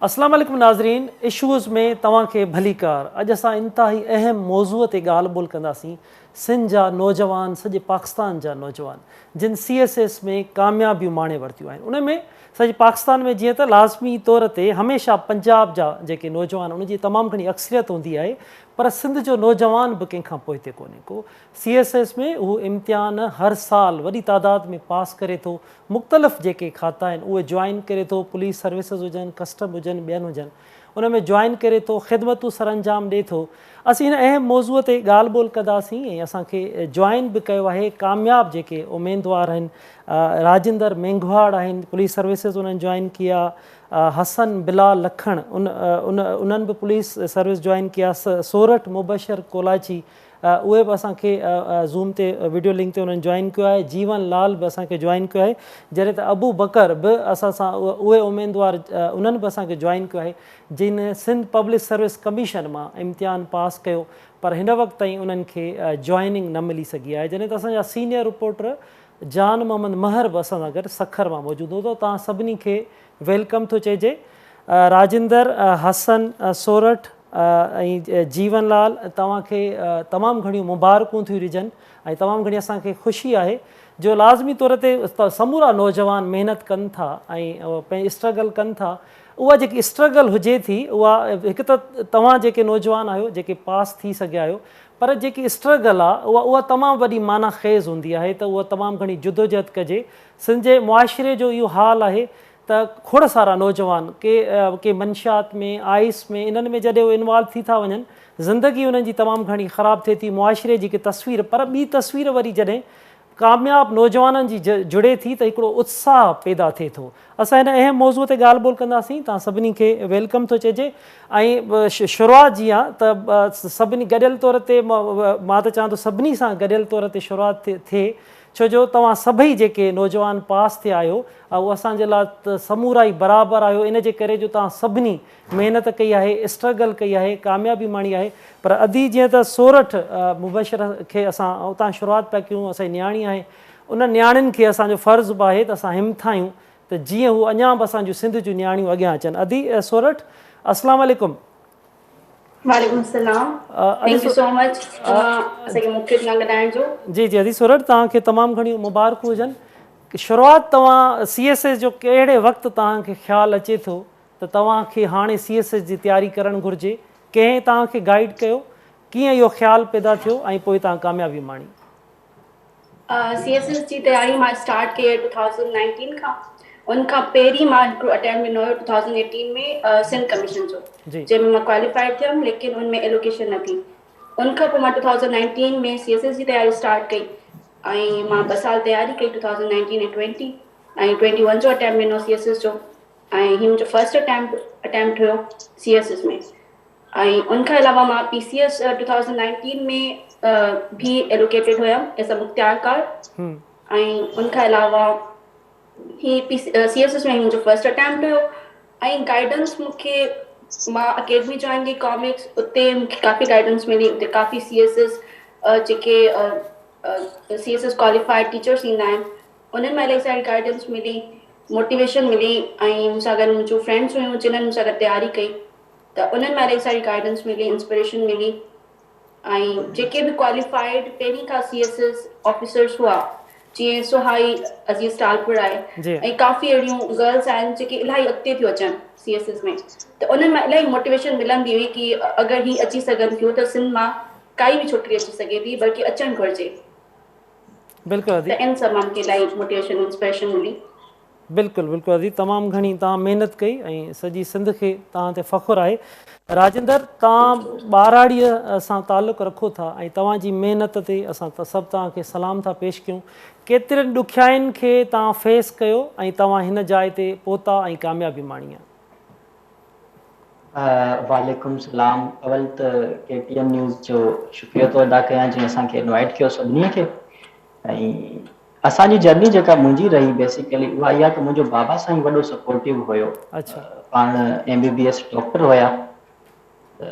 اسلام عليڪم ناظرين اشوز ۾ توهان کي ڀليڪار اڄ اسان انتهائي اهم موضوع تي ڳالهه ٻولهه ڪنداسين سنڌ جا نوجوان سڄي پاڪستان جا نوجوان جن سي ايس ايس ۾ ڪاميابيون ماڻي ورتيون آهن ان ۾ سڄي پاڪستان ۾ جيئن ته لازمي طور تي هميشه پنجاب جا جيڪي نوجوان ان جي تمام گهڻي اڪثريت هوندي آهي پر سنڌ جو نوجوان به ڪنهن کان پوئتي ڪونهي ڪو سي ايس ايس ۾ اهو امتحان هر سال وڏي تعداد ۾ پاس ڪري ٿو، مختلف جيڪي کاتا آهن اهي جوائن ڪري ٿو، پوليس سروسز هجن، ڪسٽم هجن، ٻين هجن ان ۾ جوائن ڪري ٿو، خدمتون سرانجام ڏي ٿو. اسين هن اهم موضوع تي ڳالهه ٻولهه ڪنداسين ۽ اسان کي جوائن به ڪيو آهي ڪامياب جيڪي اميدوار آهن راجندر مينگهواڙ آهن پوليس سروسز انهن جوائن ڪيا، حسن بلال لکڻ ان انهن به پوليس سروس جوائن ڪيا، سورٺ مبشر ڪولاچي اهي به اسان کي زوم تي وڊيو لنڪ تي انهن جوائن ڪيو آهي جيون لال به اسان کي جوائن ڪيو آهي جڏهن ته ابو بڪر به اسان سان اهي اميدوار انهن به اسان کي جوائن ڪيو آهي جن سنڌ پبلڪ سروس ڪميشن مان امتحان پاس ڪيو پر هن وقت تائين انهن کي جوائننگ نه ملي سگهي آهي جڏهن ته اسان جا سينيئر رپورٽر جان محمد مهر به اسان سان گڏ سکر مان موجود هوندو توهان سڀني کي welcome ٿو چئجي راجندر حسن سورٺ ۽ جيون لال توهان کي تمام گهڻيون مبارڪون ٿيون ڏجن ۽ تمام گهڻي اسان کي خوشي آهي جو لازمي طور تي سمورا نوجوان محنت ڪن ٿا ۽ پنهنجي اسٽرگل ڪن ٿا اها جيڪي اسٽرگل هجي ٿي اها هڪ ته توهان جيڪي نوجوان آهيو جيڪي پاس ٿي سگهيا آهيو پر جيڪي اسٽرگل آهي اها اها تمام وڏي معنيٰ خيز هوندي آهي ته اها تمام گهڻي جدوجهد ڪجي سنڌ جي معاشري جو اهو حال آهي ته کوڙ سارا نوجوان ڪي ڪي منشيات ۾ آئس ۾ انهن ۾ جڏهن اهي انوالو ٿي ٿا وڃن زندگي انهن جي تمام گهڻي خراب ٿئي ٿي معاشري جي هڪ تصوير پر ٻي تصوير وري جڏهن ڪامياب نوجوانن جي جڙي ٿي ته هڪڙو اتساهه پيدا ٿئي ٿو اسان هن اهم موضوع تي ڳالهه ٻولهه ڪنداسين توهان سڀني کي welcome ٿو چئجي ۽ شروعات جي آ ته سڀني گڏيل طور تي مان ته چوان ٿو سڀني سان گڏيل طور تي شروعات ٿئي ڇو جو توهان سڀئي جيڪي نوجوان پاس ٿيا آهيو اهو اسان جي لاء ته سمورا ئي برابر آهيو ان جي ڪري جو توهان سڀني محنت ڪئي آهي اسٽرگل ڪئي آهي ڪاميابي ماڻي آهي پر ادي جيئن ته سورٺ مبشر کي اسان اتان شروعات پيا ڪيون اسان جي نياڻي آهي ان نياڻين کي اسان جو فرض به آهي ته اسان همٿايون ته جيئن هو اڃا به اسان جون سنڌ جون نياڻيون اڳيان اچن ادي سورٺ اسلام عليڪم. وعليڪم السلام thank you so مچ توهان اسان کي موقعو ڏنو ڳالهائڻ جو. جي جي ادي سورٺ توهان کي تمام گهڻيون مبارڪون هجن شروعات توهان سي ايس ايس جو ڪهڙي وقت توهان کي خيال اچي ٿو ته توهان کي هاڻي سي ايس ايس جي تياري ڪرڻ گهرجي ڪنهن توهان کي گائيڊ ڪيو ڪيئن اهو خيال پيدا ٿيو ۽ پوء توهان ڪاميابي ماڻي. سي ايس ايس جي تياري مان اسٽارٽ ڪئي 2019 کان ان کان پهرين مان هڪڙو اٽيمپٽ ڏنو هيو 2018 ۾ سنڌ ڪميشن جو جنهن ۾ مان ڪواليفائيڊ ٿيم ليڪن ان ۾ ايلوڪيشن نه ٿي ان کان پوء مان 2019 ۾ سي ايس ايس جي تياري اسٽارٽ ڪئي ۽ مان ٻه سال تياري ڪئي 2019 ۽ 20 ۽ 21 جو اٽيمپٽ ڏنو سي ايس ايس جو ۽ هي منهنجو فرسٽ اٽيمپٽ اٽيمپٽ هيو سي ايس ايس ۾ ۽ ان کان علاوه مان پي سي ايس 2019 ۾ به ايلوڪيٽيڊ هيم ايز ا مختيارڪار ۽ ان کان علاوه هي پي سي ايس ايس ۾ منهنجو فرسٽ اٽيمپٽ هيو ۽ گائيڊنس مون کي مان اڪيڊمي جوائن ڪئي ڪامڪس اتي مون کي ڪافي گائيڊنس ملي اتي ڪافي سي ايس ايس جيڪي C S S qualified teachers ايندا آهن انهن مان الاهي ساري گائيڊنس ملي موٽيويشن ملي ۽ مون سان گڏ منهنجون فرينڊس هيون جنهن مون سان گڏ تياري ڪئي ته انهن مان الاهي ساري گائيڊنس ملي انسپريشن ملي ۽ جيڪي به ڪواليفائيڊ پهرين کان سي ايس ايس آفيسرس هئا جيئن سهائي عزيز ٽالپر آهي ۽ ڪافي اهڙيون گرلس آهن جيڪي الاهي اڳتي ٿيون اچن سي ايس ايس ۾ ته انهن مان الاهي موٽيويشن ملندي هئي ڪي اگر هي اچي سگهن ٿيون ته سنڌ مان ڪائي به ڇوڪري اچي سگهي ٿي بلڪه اچڻ گهرجي بلڪل ته ان سڀ مان مونکي الاهي موٽيويشن انسپريشن ملي. بلڪل بلڪل عزيز تمام گهڻي توهان محنت ڪئي ۽ سڄي سنڌ کي توهان تي فخر آهي راجندر توهان ٻهراڙيء سان تعلق رکو ٿا ۽ توهان جي محنت تي اسان سڀ توهان کي سلام ٿا پيش ڪيون ڪيترين ڏکيائين کي توهان فيس ڪيو ۽ توهان هن جاء تي پهتا ۽ ڪاميابي ماڻي. وعليڪم سلام اول ته ڪي ٽي اين نيوز جو شڪريو ٿو ادا ڪيان جنهن اسان کي انوائٽ ڪيو سڀني کي ۽ اسان جي جرني جيڪا منهنجي رهي بيسيڪلي اها اها ته منهنجو بابا سائين وڏو سپورٽو هيو پاڻ M B B S doctor هيا ته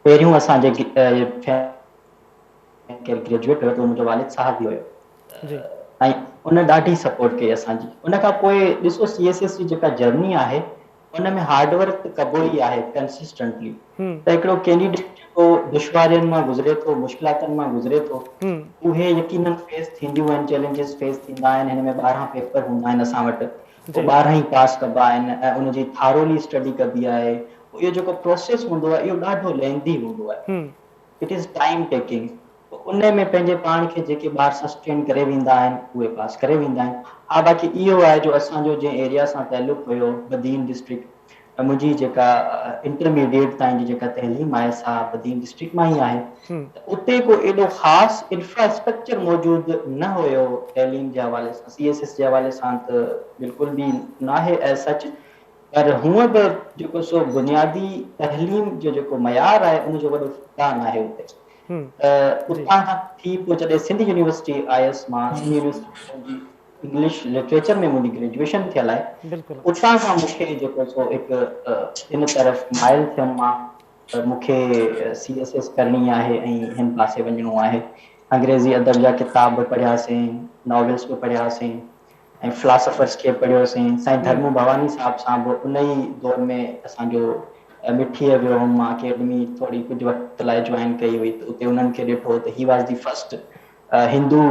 پهريون اسان جي ڪير گريجوئيٽ هيو ته منهنجو والد صاحب ئي هيو ۽ ان ڏاڍي سپورٽ ڪئي اسان جي ان کان پوء ڏسو سي ايس ايس جي جيڪا جرني آهي ان ۾ هارڊ ورڪ ته ڪبو ئي آهي ڪنسسٽنٽلي ته هڪڙو ڪينڊيڊيٽ جيڪو دشوارين مان گذري ٿو، مشڪلاتن مان گذري ٿو، اهي يقينن فيس ٿينديون آهن، چئلينجز فيس ٿيندا آهن، هن ۾ 12 پيپر هوندا آهن اسان وٽ، اهي 12 ئي پاس ڪبا آهن ۽ ان جي ٿارولي اسٽڊي ڪبي آهي، اهو جيڪو پروسيس هوندو آهي اهو ڏاڍو لينڌي هوندو آهي، it is time taking, پوء ان ۾ پنهنجي پاڻ کي جيڪي ٻار سسٽين ڪري ويندا آهن اهي پاس ڪري ويندا آهن. ها باقي اهو آهي جو اسان جو جنهن ايريا سان تعلق هيو بدين ڊسٽرڪٽ منهنجي جيڪا انٽرميڊيٽ تائين جي جيڪا تعليم آهي سا بدين ڊسٽرڪٽ مان ئي آهي ته اتي ڪو ايڏو خاص انفراسٽرڪچر موجود نه هيو تعليم جي حوالي سان سي ايس ايس جي حوالي سان ته بلڪل به ناهي ايز سچ پر هونء به جيڪو سو بنيادي تعليم جو جيڪو معيار آهي ان جو وڏو فقدان آهي اتي ته اتان کان ٿي پوء جڏهن سنڌ يونيورسٽي آيس مان سنڌ يونيورسٽي منهنجي انگلش لٽريچر ۾ منهنجي گريجوئيشن ٿيل آهي اتان کان مون کي جيڪو سو هڪ ان طرف مائل ٿيم مان ته مون کي سي ايس ايس ڪرڻي آهي ۽ هن پاسي وڃڻو آهي انگريزي ادب جا ڪتاب به پڙهياسين ناولس به پڙهياسين ۽ فلاسافرس کي پڙهيوسين. سائين ڌرمو ڀواني صاحب سان به ان ئي دور ۾ اسان جو مٺيء ويو هوم مان اڪيڊمي ٿوري ڪجهه وقت لاء جوائن ڪئي هئي ته اتي انهن کي ڏٺو ته he was the first Hindu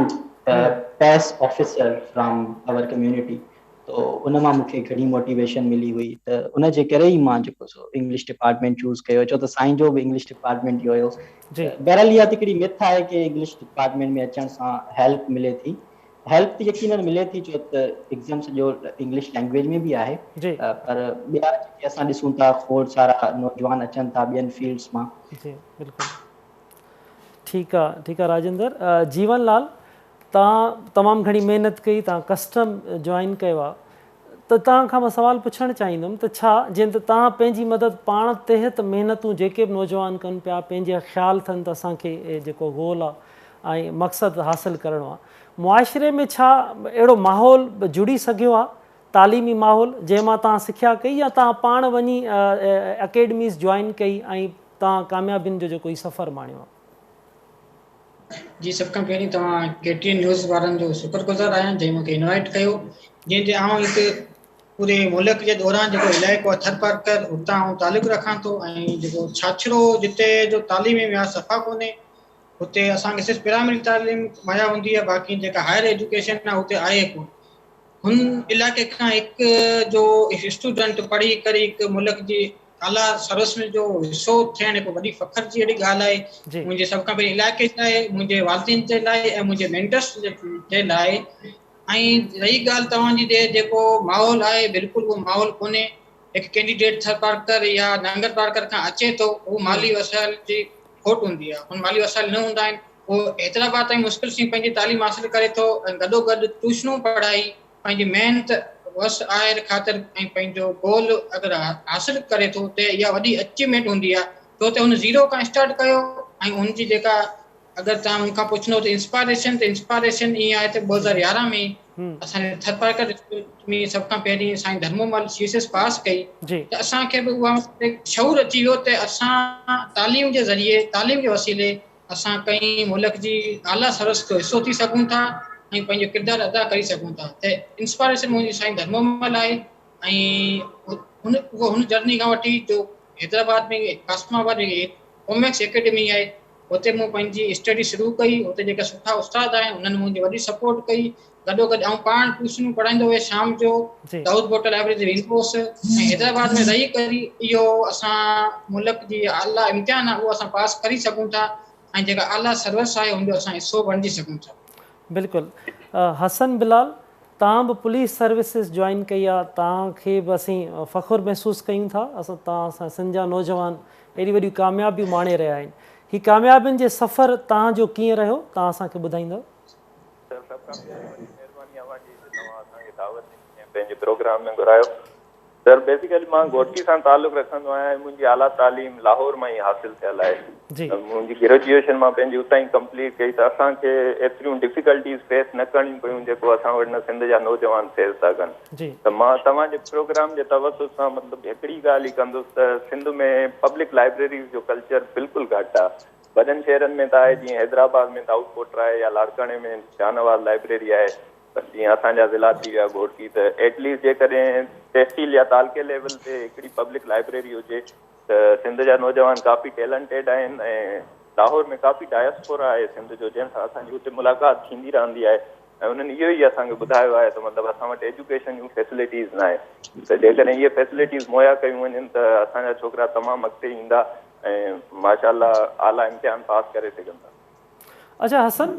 PS officer from our community ته ان مان مون کي گهڻي موٽيويشن ملي هئي ته ان جي ڪري ئي مان جيڪو سو انگلش ڊپارٽمينٽ چوز ڪيو ڇو ته سائين جو به انگلش ڊپارٽمينٽ ئي هيو. بهرحال اها ته هڪڙي مٿ آهي ڪي انگلش ڊپارٽمينٽ ۾ اچڻ سان هيلپ ملي ٿي. هيلپ ته يقينن ملي ٿي ڇو ته ايگزام سڄو انگلش لينگويج ۾ به آهي پر ٻيا جيڪي اسان ڏسون ٿا کوڙ سارا نوجوان اچن ٿا ٻين فيلڊس مان. جي بلڪل ٺيڪ آ ٺيڪ آ راجندر جيون لال توهان تمام گهڻي محنت ڪئي توهان ڪسٽم جوائن ڪيو آ ته توهان کان مان سوال پڇڻ چاهيندم ته ڇا جيئن ته توهان پنهنجي مدد پاڻ تحت محنتون جيڪي به نوجوان ڪن پيا پنهنجي خيال ٿن ته اسان کي جيڪو گول آ ۽ مقصد حاصل ڪرڻو آ معاشري ۾ ڇا اهڙو ماحول جڙي سگهيو آ تعليمي ماحول جنهن مان توهان سکيا ڪئي يا توهان پاڻ وڃي اڪيڊميز جوائن ڪئي ۽ توهان ڪاميابين جو جيڪو هي سفر ماڻيو آ. جي سڀ کان پهرين توهان ڪي ٽي اين نيوز وارن جو شڪر گذار آهيان جنهن مونکي انوائٽ ڪيو جنهن تي آئون هڪ پوري ملڪ جي دوران جيڪو علائقو آهي ٿرپارڪر اتان آئون تعلق رکان ٿو ۽ جيڪو ڇاڇرو جتي جو تعليمي معيار صفا ڪونهي اتي اسان کي صرف پرائمري تعليم مهيا هوندي آهي باقي جيڪا هائر ايجوڪيشن آهي اتي آهي ڪونه هن علائقي کان هڪ جو اسٽوڊنٽ پڙهي ڪري هڪ ملڪ جي اعليٰ سروس ۾ جو حصو ٿيڻ هڪ وڏي فخر جي اهڙي ڳالهه آهي منهنجي سڀ کان پهرين علائقي جي لاء منهنجي والدين جي لاء ۽ منهنجي مينٽرس جي لاء ۽ رهي ڳالهه توهان جي جيڪو ماحول آهي بلڪل اهو ماحول ڪونهي هڪ ڪينڊيڊيٽ ٿرپارڪر يا نانگر پارڪر کان اچي ٿو اهو مالي وسائل جي کوٽ هوندي آهي هن مالي وسائل نه هوندا آهن اهو حيدرآباد تائين مشڪل سين پنهنجي تعليم حاصل ڪري ٿو ۽ گڏو گڏ ٽيوشنون پڙهائي پنهنجي محنت وس آهر خاطر ۽ پنهنجو گول اگر حاصل ڪري ٿو ته اها وڏي اچيومينٽ هوندي آهي ڇو ته هن زيرو کان اسٽارٽ ڪيو ۽ هن جي جيڪا اگر توهان مون کان پڇندو ته انسپاريشن ته انسپاريشن ائين آهي ته 2011 ۾ اسان جي ٿرپارڪر ڊسٽرڪٽ ۾ سڀ کان پهرين سائين ڌرمومل سي ايس ايس پاس ڪئي ته اسان کي به اها شعور اچي ويو ته اسان تعليم جي ذريعي تعليم جي وسيلي اسان ڪنهن ملڪ جي اعليٰ سروس جو حصو ٿي سگهون ٿا ۽ پنهنجو ڪردار ادا ڪري سگهون ٿا ته انسپاريشن منهنجي سائين ڌرمومل آهي ۽ هن اهو هن جرني کان وٺي جو حيدرآباد ۾ قاسم آباد ۾ ڪوميڪس اڪيڊمي آهي اتي مون پنهنجي اسٽڊي شروع ڪئي اتي جيڪا سٺا استاد آهن انهن منهنجي وڏي سپورٽ ڪئي گڏو گڏ آئون پاڻ ٽيوشنون پڙهائيندو هيس شام جو دائود پوٽا لائبريري تي ويندو هوس ۽ حيدرآباد ۾ رهي ڪري اهو اسان ملڪ جي اعليٰ امتحان آهي اهو اسان پاس ڪري سگهون ٿا ۽ جيڪا اعليٰ سروس آهي ان جو اسان حصو بڻجي سگهون ٿا. بلڪل حسن بلال توهان به پوليس سروسز جوائن ڪئي آ توهان کي به اسين فخر محسوس ڪيون ٿا اسان توهان سان سنڌ جا نوجوان ايڏي وڏيون ڪاميابيون ماڻي رهيا آهن هي ڪاميابين جي سفر توهان جو ڪيئن رهيو توهان اسان کي ٻڌائيندؤ. سر سڀ کان پهرين وڏي مهرباني اوهان جي جو توهان اسان کي دعوت ڏني ۽ پنهنجي پروگرام ۾ گهرايو. سر بيسيڪلي مان گهوٽڪي سان تعلق رکندو آهيان ۽ منهنجي اعليٰ تعليم لاهور مان ئي حاصل ٿيل آهي. منهنجي گريجوئيشن مان پنهنجي اتان ئي ڪمپليٽ ڪئي ته اسان کي ايتريون ڊفيڪلٽيز فيس نه ڪرڻيون پيون جيڪو اسان وٽ نه سنڌ جا نوجوان فيس ٿا ڪن. ته مان توهان جي پروگرام جي توسط سان مطلب هڪڙي ڳالهه ئي ڪندس ته سنڌ ۾ پبلڪ لائبريريز جو ڪلچر بلڪل گهٽ آهي. وڏن شهرن ۾ ته آهي جيئن حيدرآباد ۾ دائود پوٽا آهي يا لاڙڪاڻي ۾ شاهنواز لائبريري آهي پر جيئن اسان جا ضلعا ٿي ويا گهوٽڪي ته ايٽ ليسٽ جيڪڏهن تحصيل يا تعلقي ليول تي هڪڙي پبلڪ لائبريري هجي ته سنڌ جا نوجوان ڪافي ٽيلنٽيڊ آهن ۽ لاهور ۾ ڪافي ڊائسپورا آهي سنڌ جو جنهن سان اسان جي اتي ملاقات ٿيندي رهندي آهي ۽ انهن اهو ئي اسان کي ٻڌايو آهي ته مطلب اسان وٽ ايجوڪيشن جون فيسلٽيز ناهي ته جيڪڏهن اهي فيسلٽيز مهيا ڪيون وڃن ته اسان جا ڇوڪرا تمام اڳتي ايندا ۽ ماشاء الله اعليٰ امتحان پاس ڪري سگهندا. اڇا حسن،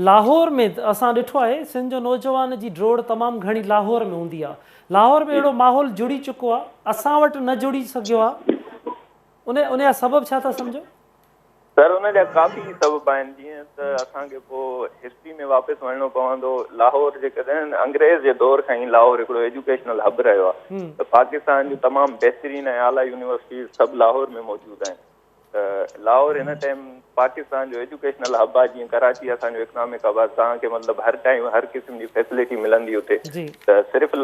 لاهور ۾ اسان ڏٺو آهي سنڌ جو نوجوان جي ڊوڙ تمام گهڻي لاهور ۾ هوندي آهي. لاهور ۾ اهڙو ماحول جڙي چڪو آهي، اسان وٽ نه جڙي سگهيو آهي، ان ان جا سبب ڇا ٿا سمجهو؟ سر ان جا ڪافي سبب آهن جيئن ته اسان کي پوء هسٽري ۾ واپس وڃڻو پوندو لاهور جيڪڏهن انگريز جي دور کان ئي لاهور هڪڙو ايجوڪيشنل هب رهيو آهي ته پاڪستان جون تمام بهترين ۽ اعليٰ يونيورسٽيز سڀ لاهور ۾ موجود آهن ته لاهور هن ٽائيم پاڪستان جو ايجوڪيشنل هب آهي جيئن ڪراچي اسان جو اڪنامڪ هب آهي توهان کي مطلب هر ٽائيم هر قسم جي فيسلٽي ملندي اتي ته صرف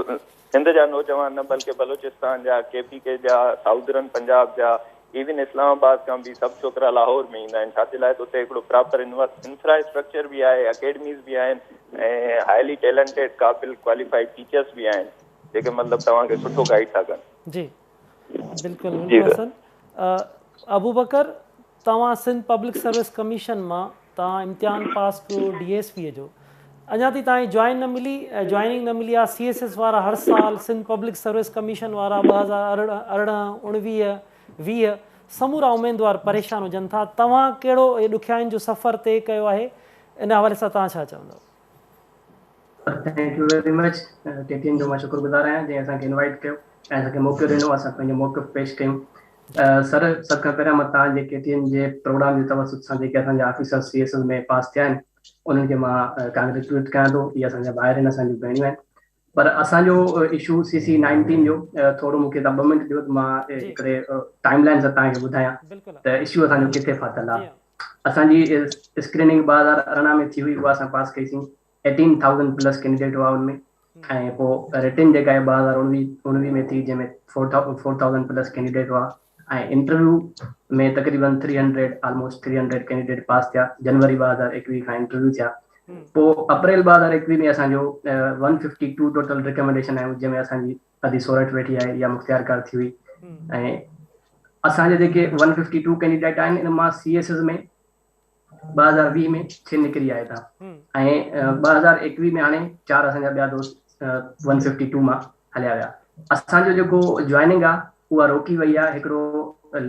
سنڌ جا نوجوان نه بلڪه بلوچستان جا، ڪي پي ڪي جا، سائودرن پنجاب جا، ايون اسلام آباد کان به سڀ ڇوڪرا لاهور ۾ ايندا آهن ڇا جي لاء ته اتي هڪڙو پراپر انفرا اسٽرڪچر به آهي، اڪيڊميز به آهن ۽ هائلي ٽيلنٽيڊ قابل ڪواليفائيڊ ٽيچرس به آهن جيڪي مطلب توهان کي سٺو گائيڊ ٿا ڪن. جي بلڪل بلڪل حسن ابوبڪر توهان سنڌ پبلڪ سروس ڪميشن مان توهان امتحان پاس ڪيو ڊي ايس پي جو اڃا تائين توهان جي جوائن نه ملي جوائننگ نه ملي آهي سي ايس ايس وارا هر سال سنڌ پبلڪ سروس ڪميشن وارا 2018 19 20 سمورا اميدوار پريشان هجن ٿا توهان ڪهڙو ڏکيائين جو سفر طئي ڪيو آهي ان حوالي سان توهان ڇا چوندؤ؟ Thank you very much K T N جو مان شڪر گذار آهيان جنهن اسان کي انوائٽ ڪيو ۽ اسان کي موقعو ڏنو اسان پنهنجو موقف پيش ڪيون سر سڀ کان پهريان مان توهان جي ڪي ٽي اين جي پروگرام جي توسط سان جيڪي اسان جا آفيسر سي ايس ايس ۾ پاس ٿيا آهن انهن کي مان ڪانگريچوليٽ ڪيان ٿو اهي اسان جا ڀائر آهن اسان جون ڀيڻيون آهن پر اسان جو اشو سي سي نائنٽين جو ٿورو مون کي توهان ٻه منٽ ڏيو ته مان هڪڙي ٽائيم لائن سان توهان کي ٻڌايان ته اشو اسان جو ڪٿي ڦاٿل آهي اسان جي اسڪريننگ 2018 ۾ ٿي هئي اها اسان پاس ڪئي سين 18,000 پلس ڪينڊيڊيٽ هئا ان ۾ ۽ پوء رٽن جيڪا آهي 2019 ۾ ٿي جنهن ۾ 4000 پلس ڪينڊيڊيٽ هئا ۽ انٽرويو ۾ تقريبن 300 آلموسٽ 300 ڪينڊيڊيٽ پاس ٿيا جنوري 2021 کان انٽرويو ٿيا پوء اپريل 2021 ۾ اسان جو 152 ٽوٽل ريڪمينڊيشن آيون جنهن ۾ اسان جي ادي سورٺ ويٺي آهي اها مختيارڪار ٿي هئي ۽ اسان جا جيڪي 152 ڪينڊيڊيٽ آهن ان مان سي ايس ايس ۾ 2020 ۾ ڇهه نڪري آيا ٿا ۽ 2021 ۾ هاڻي چار اسان جا ٻيا دوست 152 مان هليا ويا. اسان جو جيڪو جوائننگ آ اها روڪي وئي آ هڪڙو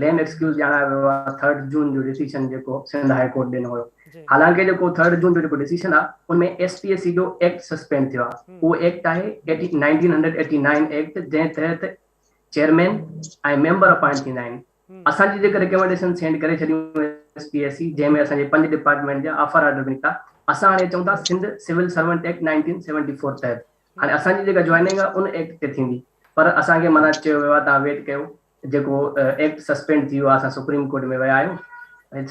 ليم ايڪسڪيوز ڄاڻايو ويو آ ٿرڊ جون جو ڊسيشن جيڪو سنڌ هاء ڪورٽ ڏنو هيو حالانڪه جيڪو ٿرڊ جون جو جيڪو ڊسيشن آ ان ۾ ايس پي ايس سي جو ايڪٽ سسپينڊ ٿيو آ اهو ايڪٽ آهي 1989 ايڪٽ جنهن تحت چيئرمين ۽ ميمبر اپائنٽ ٿيندا آهن اسان جي جيڪا ريڪمينڊيشن سينڊ ڪري ڇڏيون ايس پي ايس سي جنهن ۾ اسان جي پنج ڊپارٽمينٽ جا آفر آرڊر به نڪتا اسان هاڻي چئون ٿا سنڌ سول سرونٽ ايڪٽ 1974 تحت هاڻي اسان جي جيڪا جوائننگ آهي ان ايڪٽ تي ٿيندي پر اسان کي معنيٰ چيو ويو آهي توهان ويٽ ڪيو جيڪو ايڪٽ سسپينڊ ٿي ويو آهي اسان سپريم ڪورٽ ۾ ويا آهيون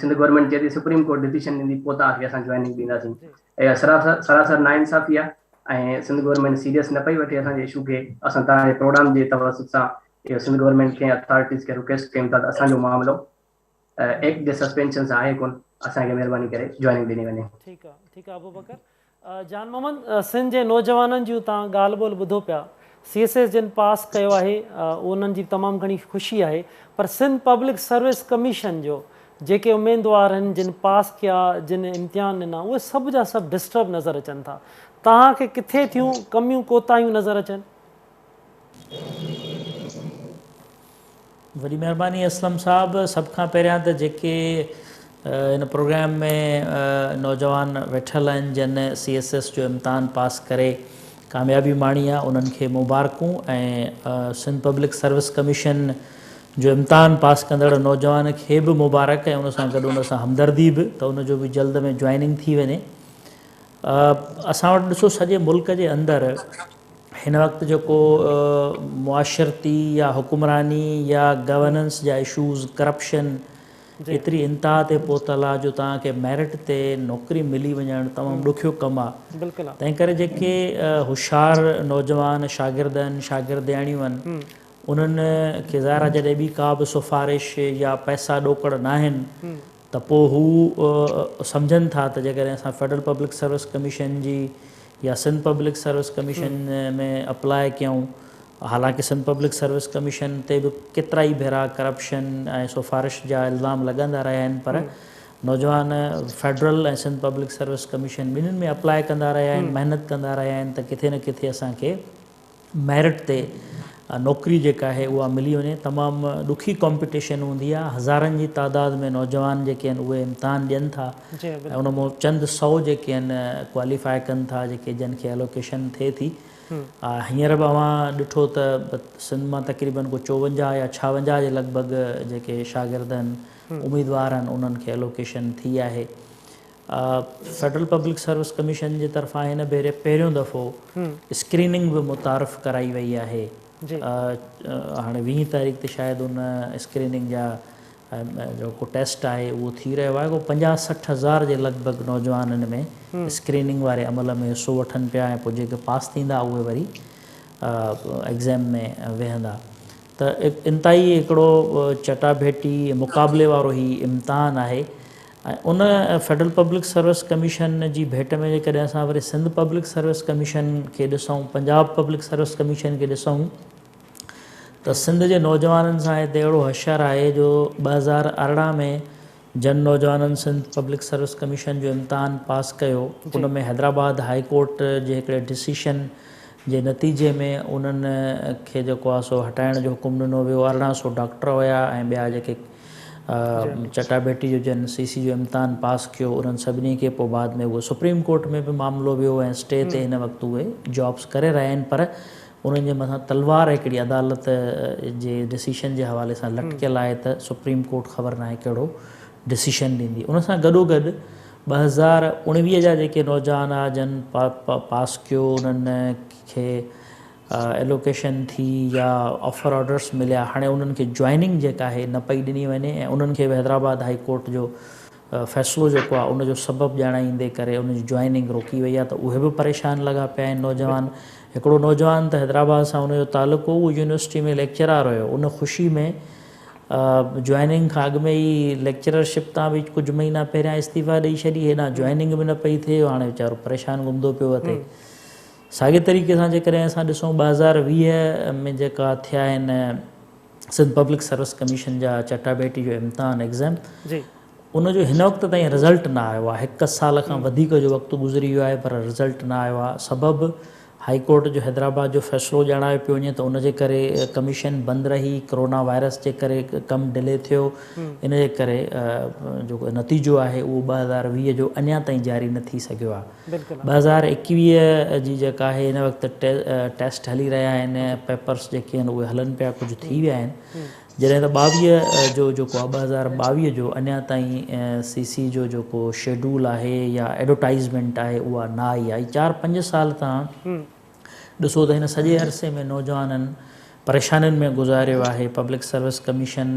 سنڌ گورنمينٽ چئي ٿي سپريم ڪورٽ ڊسيشن ڏيندي پوء توهان کي اسان جوائننگ ڏينداسين اها سراسر ناانصافي آهي ۽ سنڌ گورنمينٽ سيريس نه پئي وٺي اسان جي اشو کي اسان توهان جي پروگرام جي توسط سان اهو سنڌ گورنمينٽ کي ۽ اٿارٽيز کي رڪويسٽ ڪيون ٿا ته اسان جو معاملو ايڪٽ جي سسپينشن سان آهي ڪون اسان کي مهرباني ڪري جوائننگ ڏني وڃي. ٺيڪ آ ٺيڪ آ ابوبڪر. جان محمد سنڌ جي نوجوانن جون توهان ڳالهه ٻولهه ٻڌو پيا سي ايس ايس جن پاس ڪيو آهي انهن جي تمام گهڻي خوشي آهي پر سنڌ پبلڪ سروس ڪميشن جو جيڪي اميدوار آهن جن پاس ڪيا جن امتحان ڏنا اهي سڀ جا سڀ ڊسٽرب نظر اچن ٿا توهان کي ڪٿي ٿيون ڪميون ڪوتاهيون نظر اچن؟ وڏي مهرباني اسلم صاحب سڀ کان پهريان ته جيڪي هن پروگرام ۾ نوجوان ويٺل آهن جن سي ايس ايس جو امتحان پاس ڪري ڪاميابي ماڻي آهي انهن کي مبارڪون ۽ سنڌ پبلڪ سروس ڪميشن جو امتحان پاس ڪندڙ نوجوان کي به مبارڪ ۽ ان سان گڏ ان سان همدردي به ته ان جو به جلد ۾ جوائننگ ٿي وڃي اسان وٽ ڏسو سڄي ملڪ جي اندر هن وقت جيڪو معاشرتي يا حڪمراني يا گورننس جا اشوز ڪرپشن ايتري انتها تي پهتل آهي جو توهان کي ميرٽ تي نوڪري ملي وڃڻ تمام ڏکيو ڪم آهي تنهن ڪري جيڪي هوشيار نوجوان شاگرد آهن شاگردياڻيون آهن انهن کي ظاهر آهي جڏهن ٻي ڪا به سفارش يا پئسا ڏوڪڙ ناهن ته پوء هو سمجهن ٿا ته جيڪڏهن اسان فيڊرل پبلڪ سروس ڪميشن جي يا Sindh public service commission ۾ apply ڪيون حالانڪه سنڌ پبلڪ سروس ڪميشن تي به ڪيترائي ڀيرا ڪرپشن ۽ سفارش جا الزام لڳندا رهيا آهن پر نوجوان federal ۽ Sindh public service commission ٻنهين ۾ اپلاء ڪندا رهيا آهن محنت ڪندا رهيا آهن ته ڪٿي نه ڪٿي اسان کي ميرٽ تي نوڪري جيڪا آهي اها ملي وڃي تمام ڏکي ڪامپيٽيشن هوندي آهي هزارن جي تعداد ۾ نوجوان جيڪي آهن اهي امتحان ڏين ٿا ۽ ان مان چند سئو جيڪي آهن ڪواليفائي ڪن ٿا جيڪي جن کي الوڪيشن ٿئي ٿي هينئر به اوهان ڏٺو ته سنڌ مان تقريبن ڪو 54 يا 56 جي لڳ ڀڳ جيڪي شاگرد آهن اميدوار آهن انهن کي الوڪيشن ٿي آهي فيڊرل پبلڪ سروس ڪميشن جي طرفان هن ڀيري پهريون دفعو اسڪريننگ به متعارف ڪرائي وئي آهي. هاڻي ويهين تاريخ تي شايد ان اسڪريننگ جا جيڪو ٽيسٽ آهي اهو ٿي رهيو آهي. ڪو 50 60 هزار جي لڳ ڀڳ نوجوان ان ۾ اسڪريننگ واري عمل ۾ حصو وٺن پيا ۽ پوء جيڪي پاس ٿيندا اهي وري ايگزام ۾ ويهندا ته انتهائي هڪڙو چٽاڀيٽي مقابلي وارو هي امتحان آهي. ۽ ان فيڊرل پبلڪ سروس ڪميشن جي ڀيٽ ۾ جيڪڏهن اسان وري سنڌ پبلڪ سروس ڪميشن کي ڏسون پنجاب پبلڪ سروس ڪميشن کي ڏسون ته سنڌ جي نوجوانن سان هتي اهڙو حشر آهي جو 2018 ۾ جن نوجوانن سنڌ پبلڪ سروس ڪميشن جو امتحان پاس ڪيو ان ۾ حيدرآباد هائي ڪورٽ جي هڪڙي ڊسيشن جي نتيجي ۾ انهن کي جيڪو آهي سو هٽائڻ جو حڪم ڏنو ويو 1800 ڊاڪٽر هيا ۽ ٻيا جيڪي چٽاڀيٽي جو جن سي سي جو امتحان پاس ڪيو انهن سڀني کي پوء بعد ۾ اهو سپريم ڪورٽ ۾ به معاملو ويو ۽ اسٽي تي هن وقت اهي جابس ڪري رهيا آهن پر انهن جي مٿان تلوار هڪڙي عدالت جي ڊسيشن جي حوالي سان لٽڪيل آهي ته سپريم ڪورٽ خبر ناهي ڪهڙو ڊسيشن ڏيندي ان سان گڏوگڏ 2019 جا جيڪي نوجوان آ جن پاس ڪيو انهن کي ايلوڪيشن ٿي يا آفر آرڊرس مليا هاڻي انهن کي جوائننگ جيڪا آهي نه پئي ڏني وڃي ۽ انهن کي به حيدرآباد هائي ڪورٽ جو فيصلو جيڪو آهي ان جو سبب ڄاڻائيندي ڪري انهن جي جوائننگ روڪي وئي آهي ته اهي به پريشان لڳا پيا آهن نوجوان هڪڙو نوجوان ته حيدرآباد سان ان جو تعلق هو اهو يونيورسٽي ۾ ليڪچرار هيو ان خوشي ۾ جوائننگ کان اڳ ۾ ئي ليڪچررشپ تان به ڪجهه مهينا پهريان استعيفا ڏئي ڇڏي هيڏانهن جوائننگ به نه پئي ٿئي هاڻي ويچارو پريشان گهمندو پيو وتي ساڳئي طريقي سان جيڪڏهن اسان ڏسون 2020 ۾ جيڪا ٿيا آهن سنڌ پبلڪ سروس ڪميشن جا چٽاڀيٽي جو امتحان ايگزام ان جو هن وقت تائين رزلٽ نه آيو آهي هڪ سال کان وڌيڪ جو وقت گذري ويو آهي پر رزلٽ نه آيو آهي سبب هائي ڪورٽ جو حيدرآباد جو فيصلو ڄاڻايو پيو وڃي ته ان جي ڪري ڪميشن بند رهي ڪرونا وائرس جي ڪري ڪم ڊلي ٿيو ان جي ڪري جيڪو نتيجو آهي اهو 2020 جو اڃا تائين جاري نه ٿي سگهيو آهي 2021 جي جيڪا آهي هن وقت ٽيسٽ هلي رهيا آهن پيپرس جيڪي آهن اهي هلن پيا ڪجهه ٿي ويا آهن جڏهن ته 22 جو جيڪو آهي 2022 جو اڃا تائين سي سي جو جيڪو شيڊول آهي يا ايڊورٽائزمينٽ آهي اها نه آئي آهي چار پنج سال تان ڏسو ته هن سڄي عرصي ۾ نوجوانن پريشانين ۾ گذاريو آهي، پبلڪ سروس ڪميشن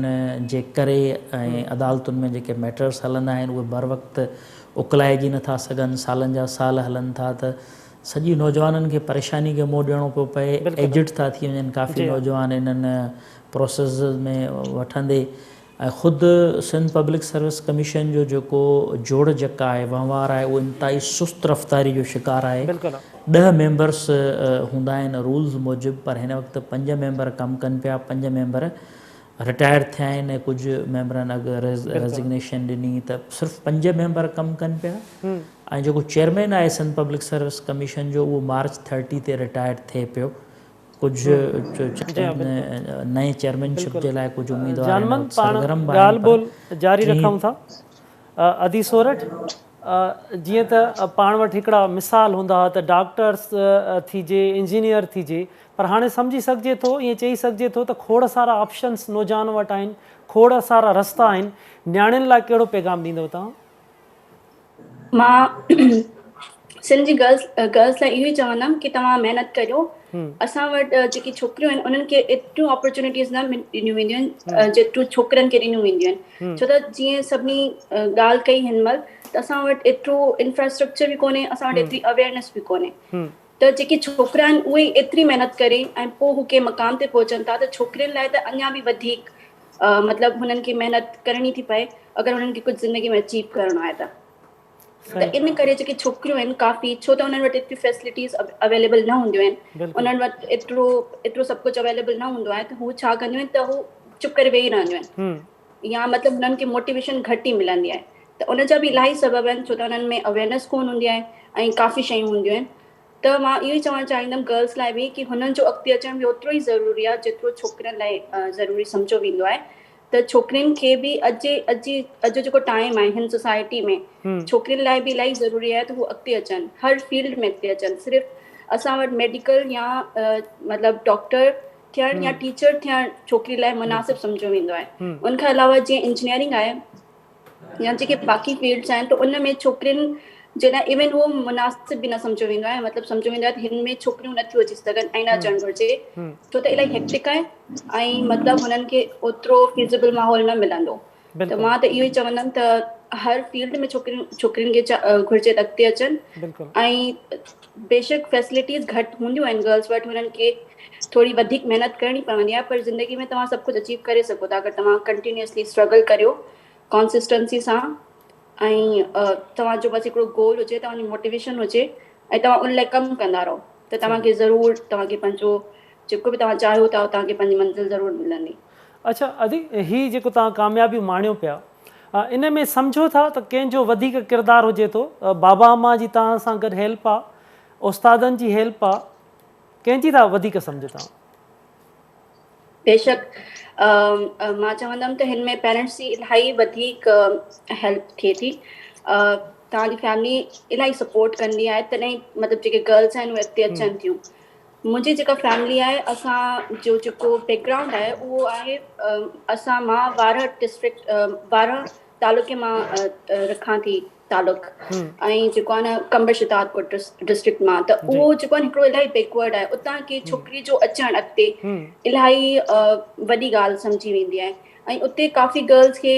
جي ڪري ۽ عدالتن ۾ جيڪي ميٽرس هلندا آهن اهي بروقت اڪلائجي نٿا سگهن، سالن جا سال هلن ٿا ته سڄي نوجوانن کي پريشاني کي منهن ڏيڻو پيو پئي، ايجڊ ٿا ٿي وڃن ڪافي نوجوان انهن پروسيسز ۾ وٺندي ۽ خود سنڌ پبلڪ سروس ڪميشن جو جيڪو جوڙ جڪ آهي، وهنوار آهي اهو انتهائي سست رفتاري جو شڪار آهي. ڏهه ميمبرس هوندا آهن رولز موجب پر هن وقت پنج ميمبر ڪم ڪن پيا، پنج ميمبر رٽائر ٿيا آهن ۽ ڪجهه ميمبرن اڳ ريزگنيشن ڏني ته صرف پنج ميمبر ڪم ڪن پيا ۽ جيڪو چيئرمين آهي سنڌ پبلڪ سروس ڪميشن جو اهو مارچ ٿرٽي تي رٽائر ٿئي پيو. ڪجهه نئين چيئرمين شپ جي لاء ڪجهه اميدوار هن جانمند وقت پاڻ سرگرم به آهن ڳالهه پر ٻولهه جاري ٽين رکون ٿا. ادي سورٺ جيئن ته پاڻ وٽ هڪڙا مثال هوندا هئا ته ڊاڪٽرس ٿيجي انجنيئر ٿيجي پر هاڻي سمجهي سگهجي ٿو ائين چئي سگهجي ٿو ته کوڙ سارا آپشنس نوجوان وٽ آهن کوڙ سارا رستا آهن نياڻين لاء ڪهڙو پيغام ڏيندؤ توهان؟ مان سنڌ جي گرلز گرلز لاء اهو ئي چوندم ڪي توهان محنت ڪريو اسان وٽ جيڪي ڇوڪريون آهن انهن کي ايتريون اپرچونيٽيز نه ڏنيون وينديون آهن جيتريون ڇوڪرن کي ڏنيون وينديون آهن ڇو ته جيئن سڀني ڳالهه ڪئي هن مهل ته اسان وٽ ايترو انفراسٽرڪچر به ڪونهي اسان وٽ ايتري اويئرنيس به ڪونهي ته جيڪي ڇوڪرا آهن اهي ايتري محنت ڪري ۽ پوء هو ڪنهن مقام تي پهچن ٿا ته ڇوڪرين لاء ته اڃا به وڌيڪ مطلب هنن کي محنت ڪرڻي ٿي پئي اگر هنن کي ڪجهه زندگي ۾ اچيو ڪرڻو آهي ته. ته ان ڪري جيڪي ڇوڪريون آهن ڪافي ڇو ته انهن وٽ ايتريون فيسلٽيز اويليبل نه هونديون آهن انهن وٽ ايترو ايترو سڀ ڪجهه اويليبل نه هوندو آهي ته هو ڇا ڪنديون آهن ته هو چپ ڪري ويهي رهنديون آهن يا مطلب انهن کي موٽيويشن گهٽ ئي ملندي آهي ته ان جا به الاهي سبب آهن ڇو ته انهن ۾ اويئرنيس ڪونه هوندي آهي ۽ ڪافي شيون هونديون آهن ته مان اهو ئي چوڻ چاهيندم گرلس لاء به ڪي هنن جو اڳتي اچڻ به اوترو ئي ضروري آهي جيترو ڇوڪرين لاء ضروري سمجهيو ويندو آهي ته ڇوڪرين کي به اڄ جي اڄ جي اڄ جو جيڪو ٽائيم آهي هن سوسائٽي ۾ ڇوڪرين لاء به الاهي ضروري آهي ته هو اڳتي اچن هر فيلڊ ۾ اڳتي اچن صرف اسان وٽ ميڊيڪل يا مطلب ڊاڪٽر ٿيڻ يا ٽيچر ٿيڻ ڇوڪري لاء مناسب سمجهيو ويندو آهي ان کان علاوه جيئن انجنيئرنگ آهي يا جيڪي باقي فيلڊس آهن ته ان ۾ ڇوڪرين جي لاء ايون اهو مناسب به نه سمجهيو ويندو آهي مطلب سمجهيو ويندو آهي ته هن ۾ ڇوڪريون نه ٿيون اچي سگهن ۽ نه اچڻ گهرجي ڇو ته الاهي هيڪٽڪ آهي ۽ مطلب هنن کي اوترو فيزيبل ماحول نه ملندو ته مان ته اهو ئي چوندم ته هر فيلڊ ۾ ڇوڪريون ڇوڪرين کي گهرجي ته اڳتي اچن ۽ بيشڪ فيسلٽيز گهٽ هونديون آهن گرلس وٽ هنن کي ٿوري وڌيڪ محنت ڪرڻي پوندي آهي پر زندگي ۾ توهان سڀ ڪجهه اچيو ڪري سگهو ٿا اگر توهان ڪنٽينيوسلي اسٽرگل ڪريو ڪانسسٽنسي سان ۽ توهان جو بس هڪڙو گول هجي توهان جي موٽيويشن هجي ۽ توهان ان لاء ڪم ڪندا رهو ته توهان کي ضرور توهان کي پنهنجو جيڪو به توهان چاهيو ٿا توهان کي پنهنجي منزل ضرور ملندي. اڇا ادي هي جيڪو توهان ڪاميابيون ماڻيو پيا ان ۾ سمجهو ٿا ته ڪنهن جو وڌيڪ ڪردار هجي ٿو بابا امان جي توهان سان گڏ هيلپ آ استادن جي هيلپ آ ڪنهن جي ٿا وڌيڪ سمجهو توهان. بيشڪ مان چوندم ته هن ۾ پيرنٽس جي الاهي وڌيڪ هيلپ ٿئي ٿي توهان جي فيملي الاهي سپورٽ ڪندي آهي تڏهن مطلب جيڪي گرلس آهن اهي اڳتي اچن ٿيون منهنجي جيڪا فيملي آهي اسان جو جيڪو بيڪ گرائونڊ آهي اهو آهي اسان مان وارهه ڊسٽرڪٽ وارهه تعلقي مان رکان ٿي تعلق ۽ جيڪو آهي نه قمبر شهدادڪوٽ ڊسٽرڪٽ مان ته اهو جيڪو آهي هڪڙو الاهي بيڪورڊ آهي اتان ڪي ڇوڪري جو اچڻ اڳتي الاهي وڏي ڳالهه سمجهي ويندي آهي ۽ اتي ڪافي گرلز کي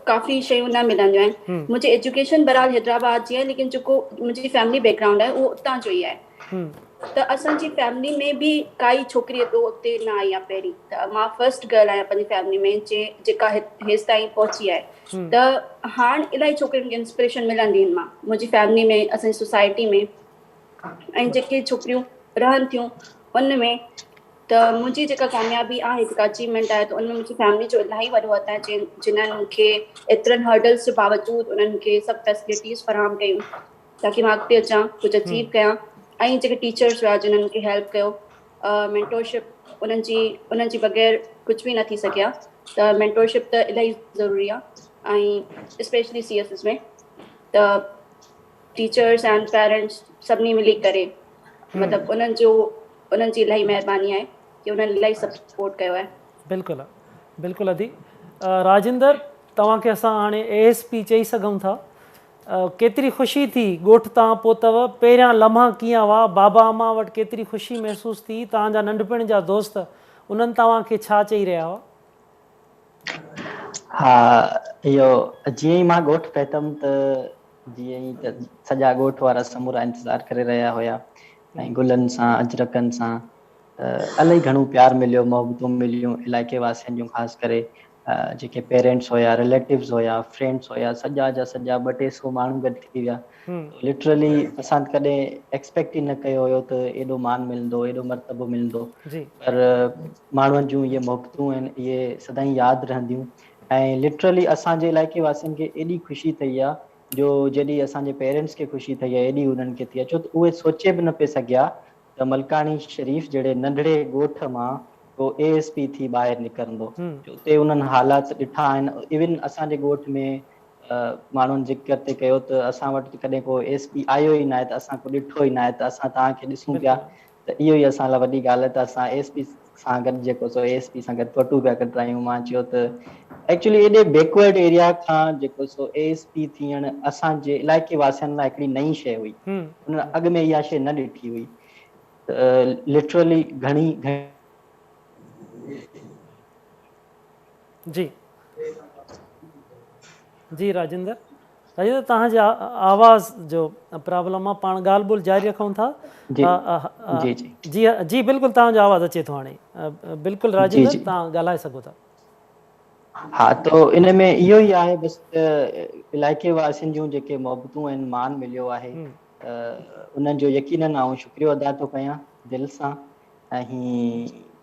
ڪافي شيون نه ملنديون آهن منهنجي ايجوڪيشن بهرحال حيدرآباد جي آهي ليڪن جيڪو منهنجي فيملي بيڪ گرائونڊ آهي اهو اتان جو ئي آهي ته اسان جي فيملي ۾ به ڪائي ڇوڪري ايڏو اڳتي نه آئي آهي پهرين ته مان فرسٽ گرل آهيان پنهنجي فيملي ۾ جيڪا هيستائين پهچي آهي ته هاڻ الاهي ڇوڪرين کي انسپريشن ملندي هن مان منهنجي فيملي ۾ اسان جي سوسائٽي ۾ ۽ جيڪي ڇوڪريون رهن ٿيون ان ۾ ته منهنجي جيڪا ڪاميابي آهي جيڪا اچيومينٽ آهي ته ان ۾ منهنجي فيملي جو الاهي وڏو هٿ آهي جنهن مون کي ايترن هرڊلس جي باوجود انهن کي سڀ فيسلٽيز فراهم ڪيون تاڪي مان اڳتي اچان ڪجهه اچيو ڪيان ۽ جيڪي ٽيچرس هيا جنهن مون کي هيلپ ڪيو مينٽورشپ انهن جي انهن جي بغير ڪجهه به نه ٿي سگهي ها ته مينٽورشپ ته الاهي ضروري آهي ۽ اسپيشلي سي ايس ايس ۾ ته ٽيچرس اينڊ پيرنٽس سڀني ملي ڪري مطلب انهن جو انهن جي الاهي مهرباني آهي ڪي انهن الاهي سپورٽ ڪيو آهي. بلڪل بلڪل ادي راجندر توهان کي اسان هاڻي اي ايس پي چئي سگهون ٿا ڪيتري خوشي ٿي ڳوٺ تان پهتؤ، پهريان لمحا ڪيئن هئا، بابا امان وٽ ڪيتري خوشي محسوس ٿي، توهان جا ننڍپڻ جا دوست انهن توهان کي ڇا چئي رهيا هئا؟ ها اهو جيئن ئي مان ڳوٺ پهتم ته جيئن ئي ته سڄا ڳوٺ وارا سمورا انتظار ڪري رهيا هيا ۽ گلن سان اجرڪن سان ته الائي گهڻو پيار مليو محبتون مليون علائقي واسين جون خاص ڪري جيڪي پيرنٽس هيا رليٽوز هيا فرينڊس هيا سڄا جا سڄا ٻه ٽي سو ماڻهو گڏ ٿي ويا لٽرلي اسان ڪڏهن ايڪسپيڪٽ ئي نه ڪيو هيو ته ايڏو مان ملندو ايڏو مرتبو ملندو پر ماڻهن جون اهي محبتون آهن اهي سدائين ياد رهنديون ۽ لٽرلي اسان جي علائقي واسين کي ايڏي خوشي ٿي آ جو جيڏي اسان جي پيرنٽس کي خوشي ٿي آ ايڏي انهن کي ٿي آ ڇو ته اهي سوچي به نه پئي سگهيا ته ملڪاڻي شريف جهڙي ننڍڙي ڳوٺ مان ڪو اي ايس پي ٿي ٻاهر نڪرندو جو اتي انهن حالات ڏٺا آهن ايون اسان جي ڳوٺ ۾ ماڻهن ذڪر تي ڪيو ته اسان وٽ ته ڪڏهن ڪو اي ايس پي آيو ئي ناهي ته اسان ڪو ڏٺو ئي ناهي ته اسان توهان کي ڏسون پيا ته اهو ئي اسان لاء وڏي ڳالهه آهي ته اسان اي ايس پي سان گڏ جيڪو سو اي ايس پي سان گڏ فوٽو پيا ڪڍرايون مان چيو ته ايڪچولي ايڏي بيڪورڊ ايريا کان جيڪو سو اي ايس پي ٿيڻ اسان جي علائقي واسين لاء هڪڙي نئين شيء هئي انهن اڳ ۾ اها شيء نه ڏٺي هئي ته لٽرلي گهڻي جي جي راجندر راجندر توهان جي آواز جو پرابلم آ پاڻ ڳالهه ٻولهه جاري رکون ٿا جي جي جي جي جي بلڪل توهان جو آواز اچي ٿو هاڻي بلڪل راجندر توهان ڳالهائي سگهو ٿا. ها ته ان ۾ اهو ئي آهي بس ته علائقي واسين جون جيڪي محبتون آهن مان مليو آهي انهن جو يقينن آئون شڪريو ادا ٿو ڪيان دل سان ۽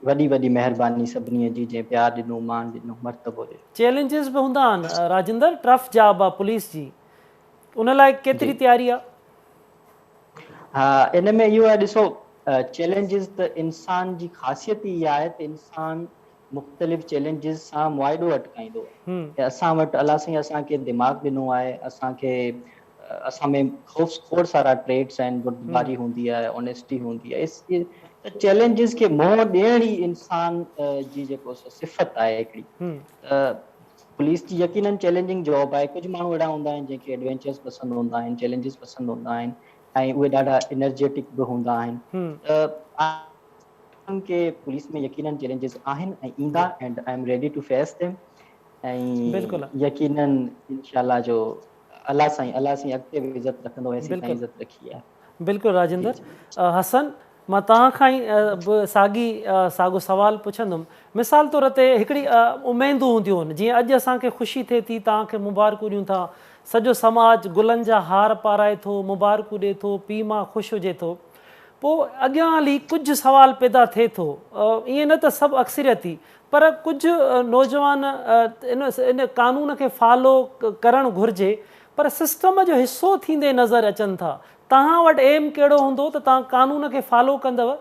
وڏي وڏي مهرباني سڀني جي جنهن پيار ڏنو مان ڏنو مرتبو ڏنو. چئلينجز به هوندا آهن راجندر ٽف جاب آ پوليس جي ان لاء ڪيتري تياري آ؟ ها ان ۾ اهو آهي ڏسو چئلينجز ته انسان جي خاصيت ئي اها آهي ته انسان مختلف چئلينجز سان معاهدو اٽڪائيندو آهي ۽ اسان وٽ الله سائين اسان کي دماغ ڏنو آهي اسان کي اسان ۾ خوف کوڙ سارا ٽريٽس آهن بردباري هوندي آهي اونيسٽي هوندي آهي ته چئلينجز کي منهن ڏيڻ ئي انسان جي جيڪو سو صفت آهي هڪڙي ته پوليس جي يقينن چئلينجنگ جاب آهي ڪجهه ماڻهو اهڙا هوندا آهن جنهن کي ايڊوينچرز پسند هوندا آهن چئلينجز پسند هوندا آهن ۽ اهي ڏاڍا انرجيٽڪ به هوندا آهن ته ڪي پوليس ۾ يقينن چئلينجز آهن ۽ ايندا and I am ready to face them ۽ يقينن انشاء الله جو الله سائين الله سائين اڳتي به عزت رکندو هيسين تائين عزت رکي آهي. بلڪل راجندر حسن مان توهان کان ئي به ساڳي ساڳو سوال پڇندم مثال طور تي هڪڙي اميدون هونديون آهن جيئن اڄ اسان کي خوشي ٿئي ٿي توهان کي مبارڪون ڏيون ٿا سڄو سماج گلن جا هار پارائي ٿو مبارڪون ڏي ٿو پيء ماء خوش هجي ٿو پوء اڳيان هلي ڪجهه سوال پيدا ٿئي ٿو، ائين نه ته سڀ اڪثريتي پر ڪجهه نوجوان ان قانون کي فالو ڪرڻ گهرجي پر سسٽم جو حصو ٿيندي نظر اچن ٿا، توهان وٽ ايم ڪهڙو هوندو ته توهان قانون کي فالو ڪندؤ؟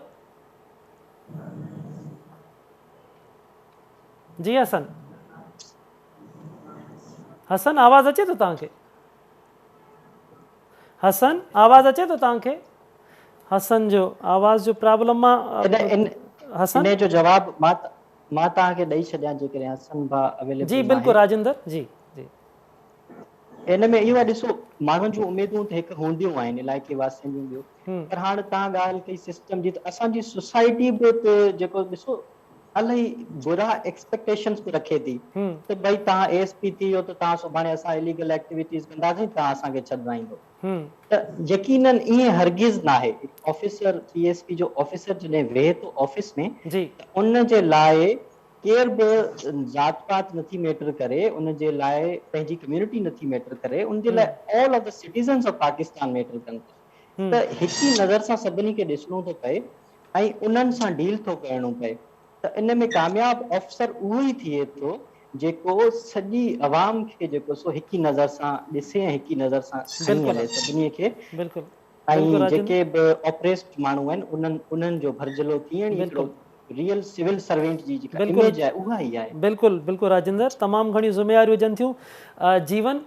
جي حسن حسن آواز اچي ٿو توهان کي؟ حسن آواز اچي ٿو توهان کي حسن جو آواز جو پرابلم مان حسن ان جو جواب مان مان توهان کي ڏئي ڇڏيان جيڪڏهن حسن ڀا اويليبل جي بلڪل راجندر جي جي ان ۾ اهو آهي ڏسو ماڻهن جون اميدون ته هڪ هونديون آهن علائقي واسين جون ٻيو پر هاڻ توهان ڳالهه ڪئي سسٽم جي ته اسان جي سوسائٽي به ته جيڪو ڏسو الاهي برا ايڪسپيڪٽيشنز به رکي ٿي ته ڀئي توهان اي ايس پي ٿي ويو ته توهان سڀاڻي اسان اليگل ايڪٽيويٽيز ڪنداسين توهان اسان کي ڇڏرائيندو ته يقينن ائين هرگز ناهي هڪ آفيسر پي ايس پي جو آفيسر جڏهن ويهي ٿو آفيس ۾ ته ان جي لاء ڪير به ذات پات نٿي ميٽر ڪري ان جي لاء پنهنجي ڪميونٽي نٿي ميٽر ڪري ان جي لاء all of the citizens of Pakistan matter ڪن ٿا ته هڪ ئي نظر سان سڀني کي ڏسڻو ٿو پئي ۽ انهن سان ڊيل ٿو ڪرڻو پئي ته ان ۾ ڪامياب آفيسر اهو ئي ٿئي ٿو جيڪو سڄي عوام کي جيڪو سو هڪ ئي نظر سان ڏسي ۽ هڪ ئي نظر سان کڻي هلي سڀني کي ۽ جيڪي به اپريسڊ ماڻهو آهن انهن انهن جو ڀرجهلو ٿيڻ ئي هڪڙو ريئل سول سرونٽ جي جيڪا اميج آهي اها ئي آهي. بلڪل بلڪل راجندر تمام گهڻيون ذميواريون هجن ٿيون جيون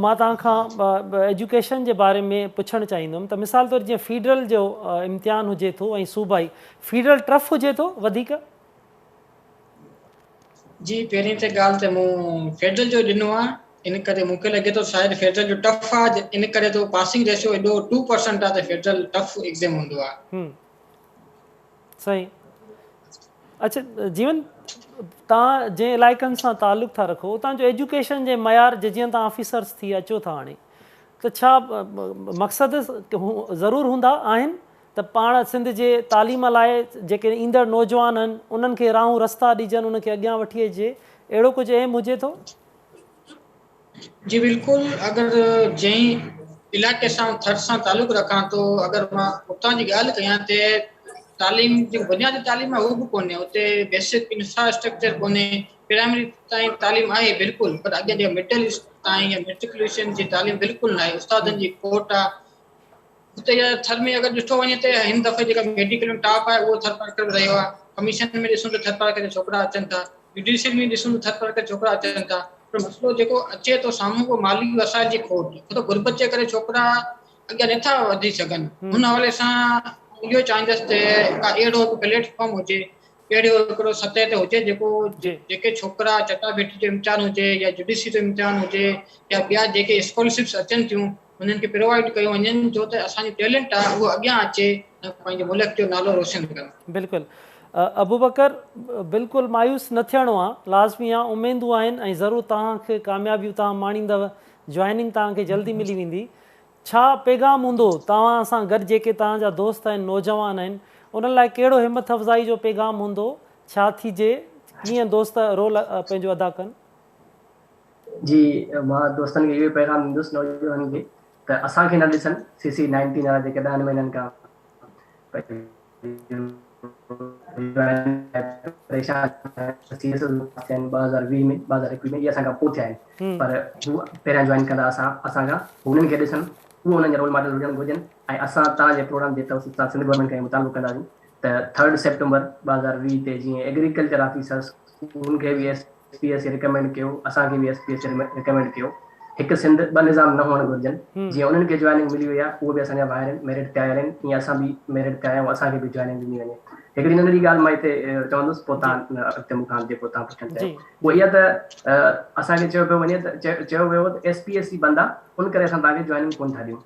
مان توهان کان ايجوڪيشن جي باري ۾ پڇڻ چاهيندم ته مثال طور جيئن فيڊرل جو امتحان هجي ٿو ۽ صوبائي فيڊرل ٽف هجي ٿو وڌيڪ؟ جي پهرين ته ڳالهه ته مون فيڊرل جو ڏنو آهي ان ڪري مون کي لڳي ٿو شايد فيڊرل جو ٽف آهي ان ڪري ته پاسنگ ريشو ايڏو 2% آهي ته فيڊرل ٽف ايگزام هوندو آهي. صحيح اڇا جيون توهان جنهن علائقن سان تعلق ٿا رکو اتان جو ايجوڪيشن جي معيار جي جيئن توهان آفيسرس ٿي اچو ٿا هاڻي ته ڇا مقصد ضرور هوندا آهن ته پاڻ سنڌ جي تعليم لاء جيڪي ايندڙ نوجوان آهن انهن کي راهون رستا ڏجن انهن کي اڳيان وٺي اچجي اهڙو ڪجهه ايم هجي ٿو؟ جي بلڪل اگر جنهن علائقي سان ٿر سان تعلق رکان ٿو اگر مان اتان جي ڳالهه ڪيان ته تعليم جيڪو بنيادي تعليم آهي اهو به ڪونهي اتي بيسڪ انفراسٽرڪچر ڪونهي پرائمري تائين تعليم آهي بلڪل پر اڳيان جيڪا مڊل تائين يا ميٽريڪوليشن جي تعليم بلڪل ناهي استادن جي کوٽ آهي اتي جا ٿر ۾ اگر ڏٺو وڃي ته هن دفعي جيڪا ميڊيڪل ۾ ٽاپ آهي اهو ٿرپارڪر ۾ رهيو آهي ڪميشن ۾ ڏسون ته ٿرپارڪر جا ڇوڪرا اچن ٿا جڊيشل ۾ ڏسون ته ٿرپارڪر جا ڇوڪرا اچن ٿا پر مسئلو جيڪو اچي ٿو سامهون اهو مالي وسائل جي کوٽ ڇو ته غربت جي ڪري ڇوڪرا اڳيان نٿا وڌي سگهن ان حوالي سان اهو چاهيندس ته ڪا اهڙو هڪ پليٽ فارم هجي اهڙو هڪڙو سطح تي هجي جيڪو جيڪي ڇوڪرا چٽاڀيٽي جو امتحان هجي يا جڊيشري جو امتحان هجي يا ٻيا جيڪي اسڪالرشپس اچن ٿيون انهن کي پرووائيڊ ڪيو وڃن جو ته اسان جو ٽيلنٽ آهي اهو اڳيان اچي ۽ پنهنجي ملڪ جو نالو روشن ڪن. بلڪل ابوبڪر بلڪل مايوس نه ٿيڻو آ لازمي آ اميدون آهن ۽ ضرور توهان کي ڪاميابيون توهان ماڻيندؤ جوائننگ توهان کي جلدي ملي ويندي ڇا پيغام هوندو توهان سان گڏ جيڪي توهان جا دوست آهن نوجوان آهن انهن لاء ڪهڙو همٿ افزائي جو پيغام هوندو ڇا ٿيجي ڪيئن دوست رول پنهنجو ادا ڪن؟ جي مان دوستن کي اهو ئي پيغام ڏيندس نوجوانن کي ته اسان کي نه ڏسن سي سي نائنٽين وارا جيڪي ڏهن مهينن کان پريشان سي ايس ايس پاس ٿيا آهن 2020 ۾ 2021 ۾ اهي اسان کان پوء ٿيا آهن پر هو پهريان جوائن ڪندا اسان اسان کان هو انهن کي ڏسن اهو انهن جا رول ماڊل هجڻ گهرجن ۽ اسان توهان جي پروگرام جي توسط سان سنڌ گورنمينٽ کي مطالبو ڪنداسين ته ٿرڊ سيپٽمبر 2020 تي جيئن ايگريڪلچر آفيسرس انهن کي به S P S C recommend ڪيو اسان کي به S P S C recommend ڪيو هڪ سنڌ ٻه نظام نه هئڻ گهرجن جيئن انهن کي جوائننگ ملي وئي آهي اهي به اسان جا ڀائر آهن ميرٽ تي آيل آهن ايئن اسان به ميرٽ تي آيا آهيون اسان کي به جوائننگ ڏني وڃي هڪڙي ننڍڙي ڳالهه مان هتي چوندس پوء توهان اڳتي مون کان جيڪو توهان پڇڻ چاهيو اهو اها ته اسان کي چيو پيو وڃي ته چيو ويو ته ايس پي ايس سي بند آهي ان ڪري اسان توهان کي جوائننگ ڪونه ٿا ڏيون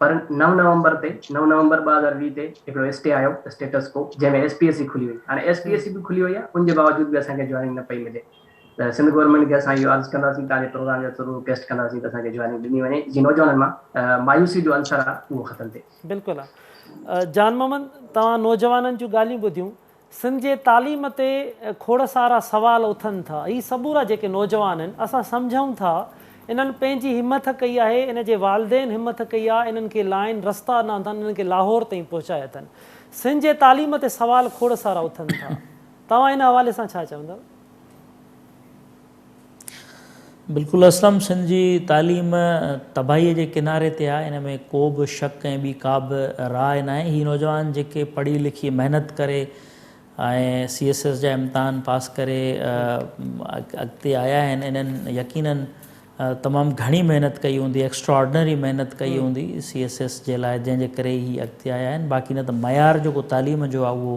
پر نو نومبر تي نو نومبر 2020 تي هڪڙو اسٽي آيو اسٽيٽس ڪو جنهن ۾ ايس پي ايس سي کلي وئي هاڻي ايس پي ايس سي به کلي وئي آهي ان جي باوجود به اسان کي جوائننگ نه پئي ملي ته سنڌ گورنمينٽ کي اسان اهو عرض ڪنداسين توهان جي پروگرام جي ٿرو رڪويسٽ ڪنداسين ته اسان کي جوائننگ ڏني وڃي جيئن نوجوانن مان مايوسي جو عنصر آهي اهو ختم ٿئي. بلڪل جان محمد توهان نوجوانن جون ڳالهيون ٻڌيون سنڌ جي تعليم تي کوڙ سارا سوال اٿن ٿا. هي سمورا جيڪي نوجوان آهن، اسان سمجهون ٿا انهن پنهنجي همٿ ڪئي آهي، ان جي والدين همٿ ڪئي آهي، انهن کي لائن رستا ڏنا اٿن، انهن کي لاهور تائين پهچايا اٿن. سنڌ جي تعليم تي سوال کوڙ سارا اٿن ٿا. توهان ان حوالي سان ڇا چوندؤ؟ بلڪل اسلم سنڌ جي تعليم تباهي جي ڪناري تي آهي ان ۾ ڪو به شڪ ۽ ٻي ڪا به راء ناهي هي نوجوان جيڪي پڙهي لکي محنت ڪري ۽ سي ايس ايس جا امتحان پاس ڪري اڳتي آيا آهن انهن يقينن تمام گهڻي محنت ڪئي هوندي ايڪسٽرا آرڊنري محنت ڪئي هوندي سي ايس ايس جي لاء جنهن جي ڪري هي اڳتي آيا آهن باقي نه ته معيار جيڪو تعليم جو آهي اهو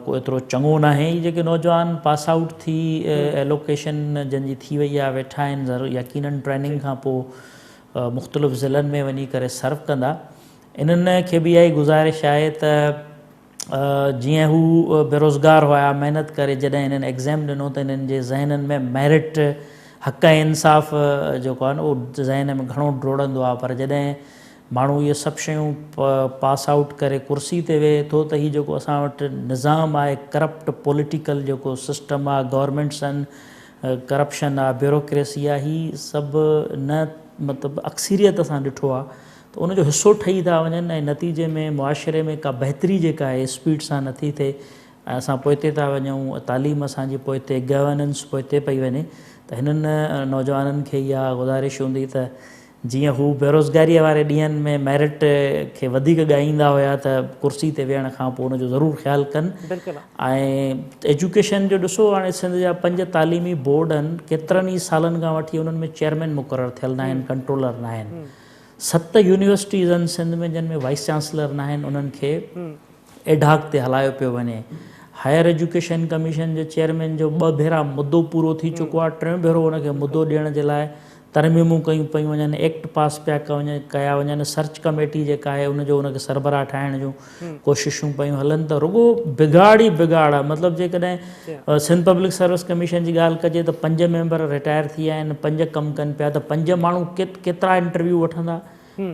ڪو ايترو چڱو ناهي. هي جيڪي نوجوان پاس آئوٽ ٿي ايلوڪيشن جن جي ٿي وئي آهي ويٺا آهن ضرور يقينن ٽريننگ کان پوء مختلف ضلعن ۾ وڃي ڪري سرو ڪندا انهن کي به اها ئي گذارش آهي ته جيئن هو بيروزگار هيا محنت ڪري جڏهن انهن ايگزام ڏنو ته انهن جي ذهنن ۾ ميرٽ حق ۽ انصاف جيڪو آهي نه اهو ذهن ۾ گهڻو ڊوڙندو آهي پر جڏهن ماڻهو اهي سڀ شيون پاس آئوٽ ڪري ڪرسي تي ويهي ٿو ته هي جيڪو اسان وٽ نظام آهي ڪرپٽ پوليٽيڪل جيڪو سسٽم آهي گورنمينٽس آهن ڪرپشن آهي بيوروڪريسي آهي هي سڀ نه مطلب اڪثريت اسان ڏٺو آهي ته ان جو حصو ٺهي ٿا وڃن ۽ نتيجي ۾ معاشري ۾ ڪا بهتري جيڪا آهي اسپيڊ سان نٿي ٿئي ۽ اسان پوئتي ٿا وڃون تعليم اسان جي پوئتي گورننس پوئتي پئي وڃي ته هنن نوجوانن کي اها گذارش هوندي ته جيئن هو بيروزگاريء واري ڏينهن ۾ ميرٽ کي وڌيڪ ڳائيندا هيا ته ڪرسي تي ويهڻ کان پوء ان جو ضرور خيال ڪن ۽ ايجوڪيشن جو ڏسو هاڻي سنڌ جا پنج تعليمي بورڊ آهن ڪيترن ئي سالن کان وٺي انهن ۾ چيئرمين مقرر ٿيل ناهن ڪنٽرولر ناهن ست يونيورسٽيز آهن سنڌ ۾ جن ۾ وائيس چانسلر ناهن انهن کي ايڊهاڪ تي هلايو پيو وڃي. هائير ايجوڪيشن ڪميشن جي چيئرمين جو ٻه ڀيرا مدو پورو ٿي چڪو آهي، ٽيون ڀيرو ان کي مدو ڏيڻ جي لاء ترميمون ڪيون پيون وڃن، ايڪٽ پاس پيا ڪيا وڃن، سرچ ڪميٽي جيڪا آهي ان جو ان کي سربراهه ٺاهڻ جون ڪوششون پيون هلن ته رڳو بگاڙ ئي بگاڙ آهي. مطلب جيڪڏهن سنڌ پبلڪ سروس ڪميشن جي ڳالهه ڪجي ته پنج ميمبر رٽائر ٿي ويا آهن، پنج ڪم ڪن پيا ته پنج ماڻهو ڪيترا انٽرويو وٺندا؟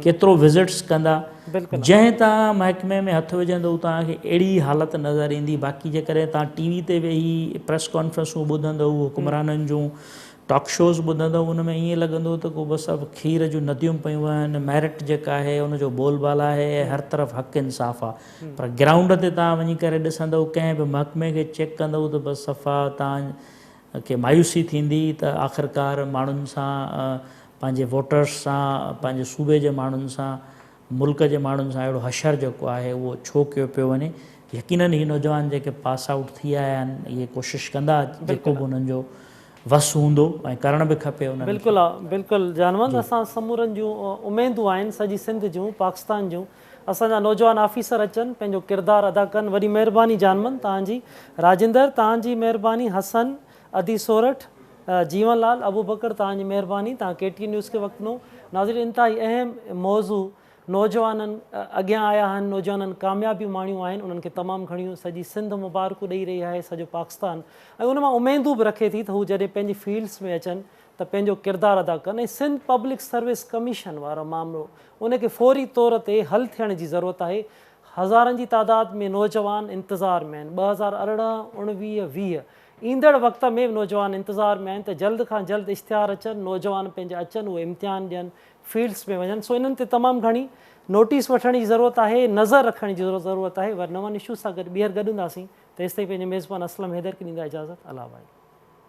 ڪيترو وزٽس ڪندا جنهن توهان محڪمي ۾ هٿ وجهندو توهان کي اهڙي حالت نظر ايندي باقي جيڪڏهن توهان ٽي وي تي ويهي پريس ڪانفرنسون ٻڌندو حڪمرانن جون ٽاڪ شوز ٻڌندو ان ۾ ائين لڳندو ته ڪو بس اب کير جون نديون پيون وهن ميرٽ جيڪا آهي ان جو بول بالا آهي ۽ هر طرف حق انصاف آهي پر گرائونڊ تي توهان وڃي ڪري ڏسندو ڪنهن به محڪمي کي چيڪ ڪندو ته بس صفا توهان کي مايوسي ٿيندي ته آخرڪار ماڻهن سان پنهنجي ووٽرس سان پنهنجي صوبي جي ماڻهن سان ملڪ جي ماڻهن سان اهڙو حشر جيڪو آهي اهو ڇو ڪيو پيو وڃي يقينن هي نوجوان جيڪي پاس آئوٽ ٿي آيا آهن اهي ڪوشش ڪندا جيڪو به انهن جو وس هوندو ۽ ڪرڻ به کپي انهن کي. بلڪل بلڪل جانوند اسان سمورن جون اميدون آهن سڄي سنڌ جون پاڪستان جون اسان جا نوجوان آفيسر اچن پنهنجو ڪردار ادا ڪن وڏي مهرباني جانمند توهان جي راجندر توهان جي مهرباني حسن ادي سورٺ جيون لال ابوبڪر توهان جي مهرباني توهان ڪي ٽي نيوز کي وقت ڏنو ناظرين انتهائي اهم موضوع نوجوانن اڳيان آيا آهن نوجوانن ڪاميابيون ماڻيون آهن انهن کي تمام گهڻيون سڄي سنڌ مبارڪون ڏئي رهي آهي سڄو پاڪستان ۽ ان مان اميدون به رکي ٿي ته هو جڏهن پنهنجي فيلڊس ۾ اچن ته پنهنجو ڪردار ادا ڪن ۽ سنڌ پبلڪ سروس ڪميشن وارو مامرو ان کي فوري طور تي حل ٿيڻ جي ضرورت آهي هزارن جي تعداد ۾ نوجوان انتظار ۾ آهن 2018 19 20 ايندڙ وقت ۾ به نوجوان انتظار ۾ آهن ته جلد کان جلد اشتهار اچن، نوجوان پنهنجا اچن اهي امتحان ڏين، فيلڊس ۾ وڃن، سو انهن تي تمام گهڻي نوٽيس وٺڻ جي ضرورت آهي، نظر رکڻ جي ضرورت آهي، وري نون اشوز سان گڏ ٻيهر گڏ هونداسين، تيستائين پنهنجي ميزبان اسلم حيدر کي ڏيندا اجازت، الله ڀائي.